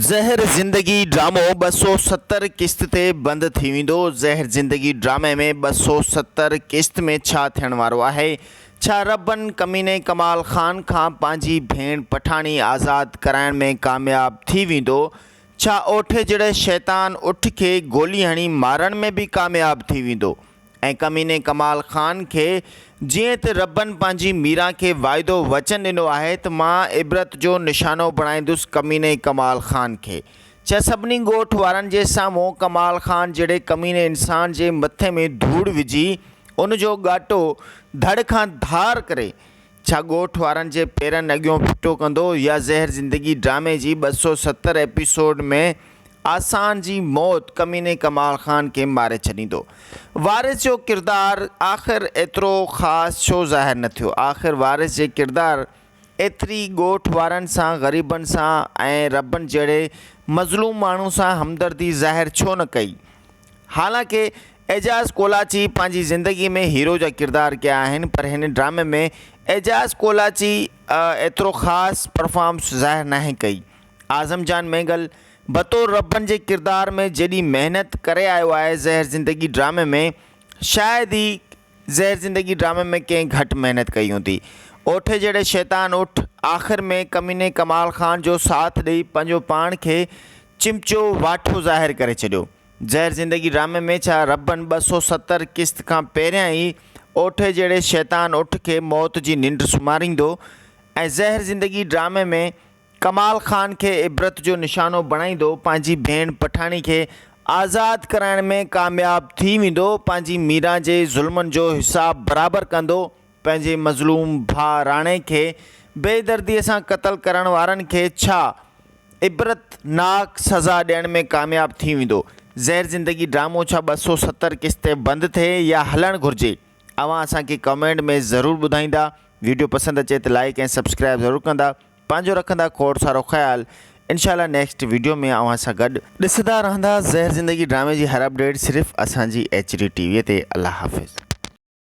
زهر زندگي ڊرامو 270 قسط تي بند ٿي ويندو، زهر زندگي ڊرامي ۾ 270 قسط ۾ ڇا ٿيڻ وارو آهي؟ ڇا ربن ڪميني ڪمال خان کان پنهنجي ڀيڻ پٺاڻي آزاد ڪرائڻ ۾ ڪامياب ٿي ويندو؟ ڇا اوٺي جهڙي شيطان اٺ کي گولي هڻي مارڻ ۾ به ڪامياب ٿي ويندو؟ ۽ ڪميني ڪمال خان کي جيئن ته ربن پنهنجي ميران کي واعدو وچن ڏنو آهي ته مان عبرت جو نشانو بڻائيندس ڪميني ڪمال خان کي ڇا سڀني ڳوٺ وارن جي سامهون ڪمال خان جهڙي ڪميني انسان جي مٿي ۾ ڌوڙ وجهي ان جو ڳاٽو ڌڙ کان ڌار ڪري ڇا ڳوٺ وارن جي پيرن اڳيون ڦٽو ڪندو يا زهر زندگي ڊرامي جي 270 ايپيسوڊ ۾ آسان جي موت ڪميني ڪمال خان کي ماري ڇڏيندو. وارث جو ڪردار آخر ايترو خاص ڇو ظاهر نه ٿيو؟ آخر وارث جي ڪردار ايتري ڳوٺ وارن سان، غريبن سان ۽ ربن جهڙي مظلوم ماڻهو سان همدردي ظاهر ڇو نه ڪئي؟ حالانڪه اعجاز ڪولاچي پنهنجي زندگي ۾ هيرو جا ڪردار ڪيا آهن پر هن ڊرامي ۾ اعجاز ڪولاچي ايترو خاص پرفارمنس ظاهر ناهي ڪئي. اعظم جان مينگل بطور ربن جي ڪردار ۾ جيڏي محنت ڪري آيو آهي زهر زندگي ڊرامي ۾ شايد ئي زهر زندگي ڊرامي ۾ ڪنهن گهٽ محنت ڪئي هوندي. اوٺي جهڙي شيطان اٺ آخر ۾ ڪميني ڪمال خان جو ساٿ ڏئي پنهنجو پاڻ کي چمچو واٺو ظاهر ڪري ڇڏيو. زهر زندگي ڊرامي ۾ ڇا ربن 270 قسط کان پهريان ئي اوٺي جهڙي شيطان اٺ کي موت جي ننڊ سمهاريندو ۽ زهر زندگي ڊرامي ۾ ڪمال خان کي عبرت جو نشانو بڻائيندو پنهنجي ڀيڻ پٺاڻي کي آزاد ڪرائڻ ۾ ڪامياب ٿي ويندو پنهنجي ميران جي ظلمن جو حساب برابر ڪندو پنهنجي مظلوم ڀاء راڻي کي بي دردي سان قتل ڪرڻ وارن کي ڇا عبرت ناڪ سزا ڏيڻ ۾ ڪامياب ٿي ويندو؟ زهر زندگي ڊرامو ڇا 270 قسط تي بند ٿئي يا هلڻ گهرجي؟ اوهان اسان کي ڪمينٽ ۾ ضرور ٻڌائيندا. ويڊيو پسند اچي ته لائيڪ ۽ سبسڪرائيب ضرور ڪندا. پنهنجو رکندا کوڙ سارو خيال. انشاء الله نيڪسٽ ويڊيو ۾ اوهان سان گڏ. ڏسندا رهندا زهر زندگي ڊرامي جي هر اپڊيٽ صرف اسان جي ايڇ ڊي ٽي وي تي الله حافظ.